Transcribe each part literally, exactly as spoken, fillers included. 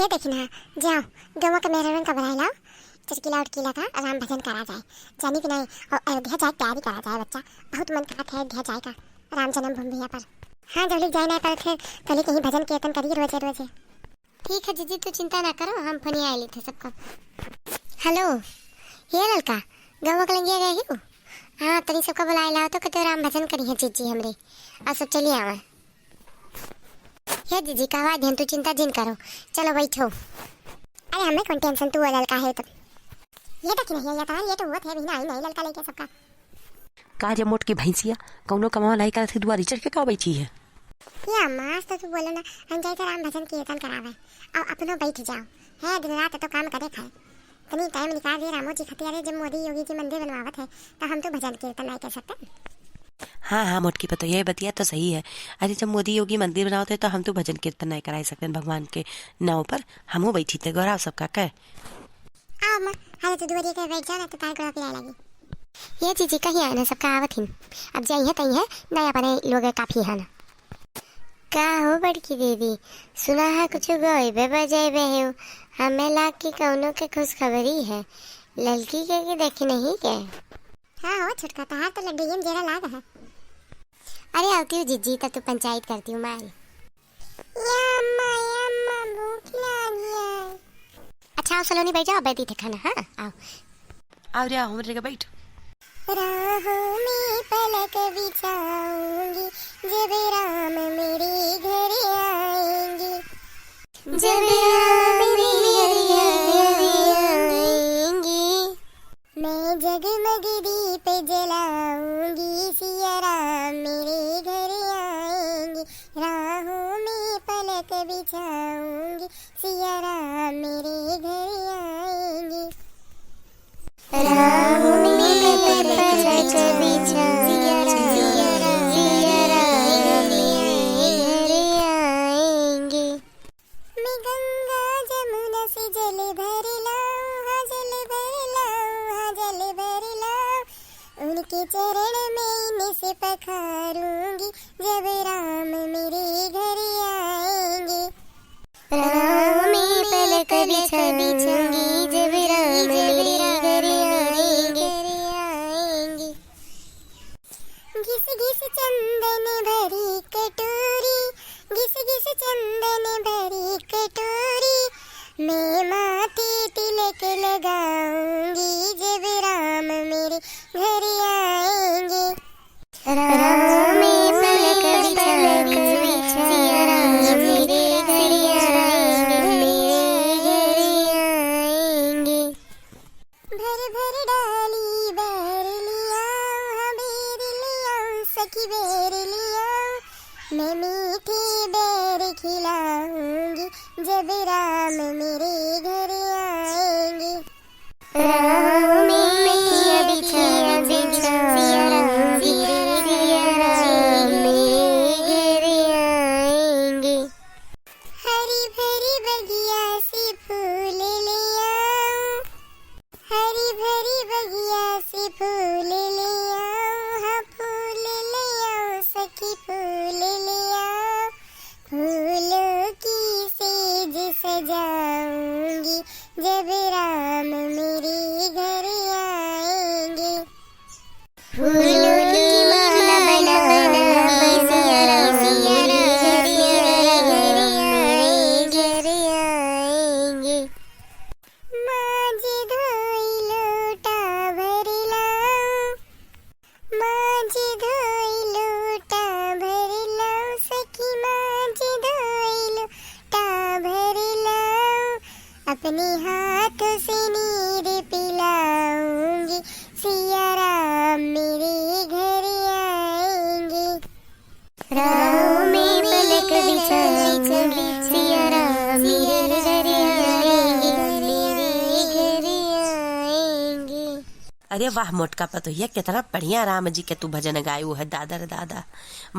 ये देखी ना, जाओ, गौवा के मेहरारून का बुलाए लाओ, चटकीला उटकीला का राम भजन करा जाए, जानी कि नहीं? और अयोध्या जाए तैयारी करा जाए बच्चा, बहुत मन करत है अयोध्या जाए का, राम जन्मभूमि भैया पर। हाँ, जौली जाए ना पर थे, तौली कहीं भजन कीर्तन करी रोजे रोजे। ठीक है जीजी, तू चिंता ना करो, हम फोनिया आए लेते सबका। हेलो, ये ललका, गौवा के लंगिया गए ही? हाँ, तनी सबका बुलाए लाओ तो कहते राम भजन करी है जीजी हमरे, और सब चली आवे। हे जीजी, कहवा देन, तू चिंता जिन करो, चलो बैठो। अरे हमें कौन टेंशन, तू वो ललका है तब। ये तो कि नहीं है, ये तो, ये तो हुआ थे, अभी ना आई नहीं ललका लेके सबका। का रे मोटकी भैंसिया, कौनो कमावा लाई करत ही दुआरी चढ़ के का बैठी है? ये अम्मा, आज तो तू बोलो ना, हम जाए तो राम भजन कीर्तन करावे, और अपनो बैठ जाओ। है दिन रात तो काम करे खाए, तनी टाइम निकाल दे रामो जी खातिर, अरे जब मोदी योगी जी मंदिर बनवावत है, तो हम तो भजन कीर्तन नहीं कर सकते। हाँ, हाँ, मोटकी पतोहिया, ये बतिया तो सही है। अरे, जब मोदी योगी मंदिर बनावत है, तो हम तो भजन कीर्तन नहीं कराई सकते भगवान के नाव पर। हमहू बैठी थे, गौराव सबका कह। आओ अम्मा, हाले तो दुआरिया के बैठ जाओ ना, तो तार गोड़ा पिराए लगी। ये जीजी कहीं आए ना, सबका आवत हिन। अब जाई है तई है, नहीं अपने लोग काफी है ना। का हो बड़की दीदी, सुना है कुछ गइबे बजइबे हो, हमें लाग के कौनो के खुशखबरी है, ललकी के, के देखी नहीं के? हाँ हो छोटका, तहार तो लड्डू में जेरा लाग है। अरे आवती हूँ जीजी, तब तू पंचायत करती हूँ मारी। या अम्मा, या अम्मा, भूख लागी है। अच्छा आओ सलोनी बैठ जाओ, बैठी थे खाना, हाँ आओ। आओ रे, आओ, हमरे लगे बैठ। राहों में पलक बिछाऊंगी, जब राम मेरे घर आएंगे। जब राम मेरे घर आएंगे। मैं जगमग दीप जलाऊंगी, सिया राम मेरे घर आएंगे। राहों में पलक बिछाऊंगी, सिया राम मेरे घर आएंगे। राहों में पलक बिछाऊंगी, सिया राम, सिया राम मेरे घर आएंगे। मैं गंगा जमुना से जल भर लाऊं, हाँ जल भर लाऊं, हाँ जल भर लाऊं। उनके चरण में इन्हें से पखारूंगी, जब राम मेरे घर आएंगे। राहों में पलक बिछाऊंगी, जब राम मेरे घर आएंगे। घिस घिस चंदन भरी कटोरी, घिस घिस चंदन भरी कटोरी, मैं माथे तिलक लगाऊंगी, जब राम मेरे घर आएंगे। राहों में पलक बिछाऊंगी, सिया राम मेरे घर आएंगे, मेरे घर आएंगे। भर भर डाली बैर लियाओ, हाँ बैर लियाओ, सखी बैर लियाओ। मैं मीठे बैर खिलाऊंगी, जब राम मेरे घर आएंगे। राहों में पलक बिछाऊंगी, सिया राम मेरे घर आएंगे। हरी भरी बगिया से फूल ले आओ, हरी भरी बगिया से फूल ले आओ, हाँ फूल ले आओ सखी फूल ले आओ। फूलों की सेज सजाऊंगी, जब राम मेरे घर आएंगे। फूलों की माला बनाऊंगी, सिया राम मेरे घर आएंगे, घर आएंगे। मांज धोई लोटा भर लाओ, मांज धोई लोटा भर लाओ, सखी मांज धोई लोटा भर लाओ। अपने हाथ से नीर पिलाऊंगी, सिया राम मेरे घर आएंगे। राहों में पलक बिछाऊंगी, सिया राम मेरे घर आएंगे, मेरे घर आएंगे। अरे वाह मोटका पतोहिया, कितना बढ़िया राम जी के तू भजन गायू है, दादा रे दादा।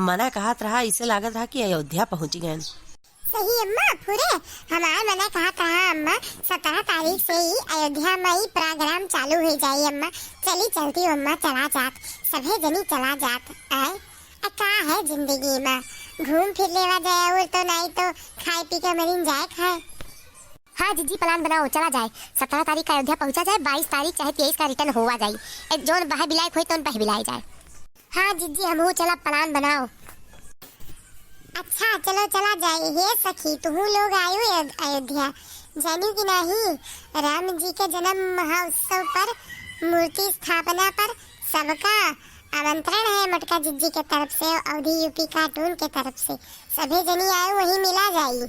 मना कहत रहा, इसे लागत रहा कि अयोध्या पहुँच गए। सही अम्मा, पूरे हमार मना कहत रहा अम्मा, सत्रह तारीख से ही अयोध्या में ही प्रोग्राम चालू हो जाई अम्मा। चली चलती हूँ अम्मा, चला जात, सभे जनी चला जात। आए, आ का है जिंदगी में, घूम फिर लेवा जाए और तो नहीं तो खाए पी के मरिन जाए खाए। हाँ जिज्जी, plan बनाओ, चला जाए। सत्रह तारीख का अयोध्या पहुँचा जाए, बाईस तारीख चाहे तेईस का return होवा जाए। ए, जौन बहे बिलाए होई तौन बहे बिलाए जाए। हाँ जिज्जी, हमहू चला, plan बनाओ। अच्छा चलो चला जाए। हे सखी, तुहू लोग आयु अयो-, अयोध्या, जानिउ कि नाही, राम जी के जन्म महोत्सव पर मूर्ति स्थापना पर सबका आमंत्रण है मोटका जिज्जी के तरफ से, अवधी यूपी cartoon के तरफ से। सभे जनी आयु, वहीं मिला जाई।